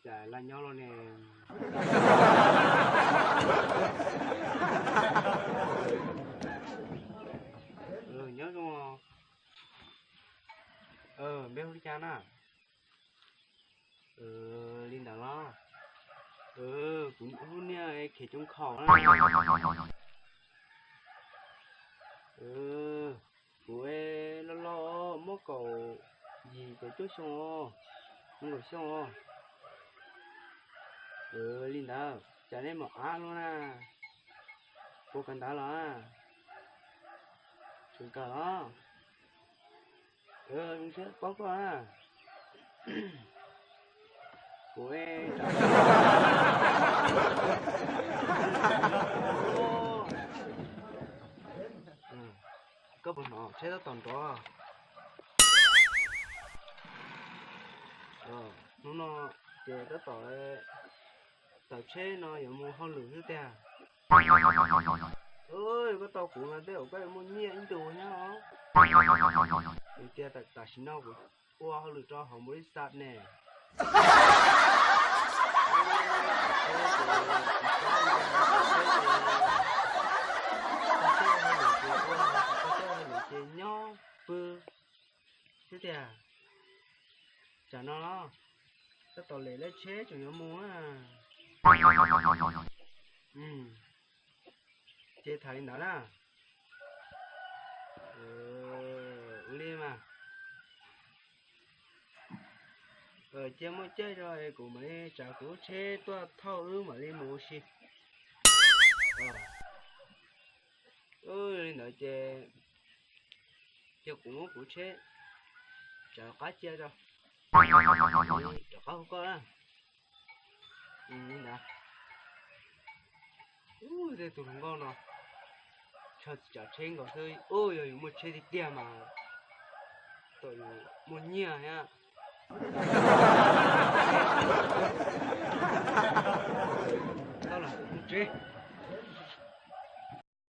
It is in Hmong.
Cas laj nyob los ne? Nyob zoo. Npe hu li cas na? Li ntawd los? Kuv lub niag Khev Coob Khaum na. Kuv loj loj muaj kaum yim kaum cuaj xyoo os, muaj kaum xyoo os. Li ntawd cas nej mam ab luaj na? Puas kawm ntawv los? Tseem kawm los? Zoo siab paub koj na. Kuv Koj puas hnov tsheb tab tom nrov? Hnub no ces tab tom tawm tsheb no yuav mus hauj lwm xwb tiag. Koj tau kuv mas tej zaum koj yuav muaj nyiaj ib ntus thiab os. Vim tias tam sim no kuv ua hauj lwm rau hauv npaum li xav ne. Ces nyob pw xwb tiag. Tsam no los tab tom lem lawv tsheb tseem yuav mus. Ces tham li ntawd na. Ua li mas, cia muaj caij rau kuv mam li tsav kuv lub tsheb tuaj thauj wb mam li mus ua si. Li ntawd ces cia kuv muab kuv tsheb tsav qab cia rau, rov qab hu koj na. Li ntawd. Ub, tej tus hluas nkauj no, tsheb nkaus xwb, yog yus muaj tsheb tiag tiag mas tau yus muaj nyiaj thiab. Tau lawm, mus tsev.